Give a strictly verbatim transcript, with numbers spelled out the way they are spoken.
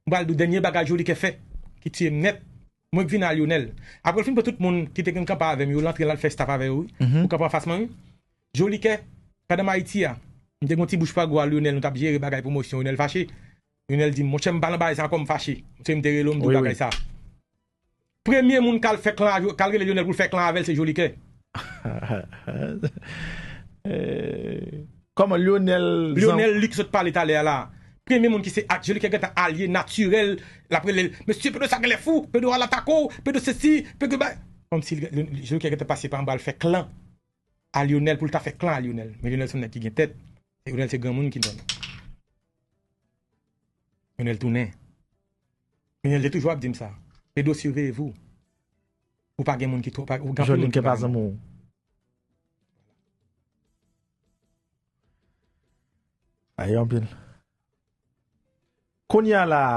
M pral di w dènye bagay Jolikè fè ki tiye m nèt. Mwen k vin a Lyonèl. Apre l fin pran tout moun ki te gen kanpe avè m yo, l antre l al fè staff avè yo, wi. Pou kanpe anfas mwen, wi. Jolikè, pandan m Ayiti a, m te gen yon ti bouch pa gwo a Lyonèl, nou t ap jere bagay pwomosyon, Lyonèl fache. Lyonèl di m, monchè, m pa nan bagay sa ankò, m fache. Se m te rele w, m di w bagay sa. Premye moun k al fè klan, k al rele Lyonèl pou l fè klan avè l, se Jolikè. Kòman Lyonèl Lyonèl li k sot pale talè a la. Premye moun ki se ak Jolikè gentan alye natirèl, l ap rele l, mesye, Pedro sa genlè fou, Pedro al atake w, Pedro sesi, Pedro ba. Kòmsi Jolikè gentan pase pa anba l fè klan a Lyonèl pou l ta fè klan a Lyonèl. Men Lyonèl se yon nèg ki gen tèt. Lyonèl se granmoun ki nonm. Lyonèl tounen. Lyonèl te toujou ap di m sa. Pedro, surveillez-vous. Pou pa gen moun ki twò. Ou gen anpil moun ki pa zanmi w. Ayo anpil. Kounye a la,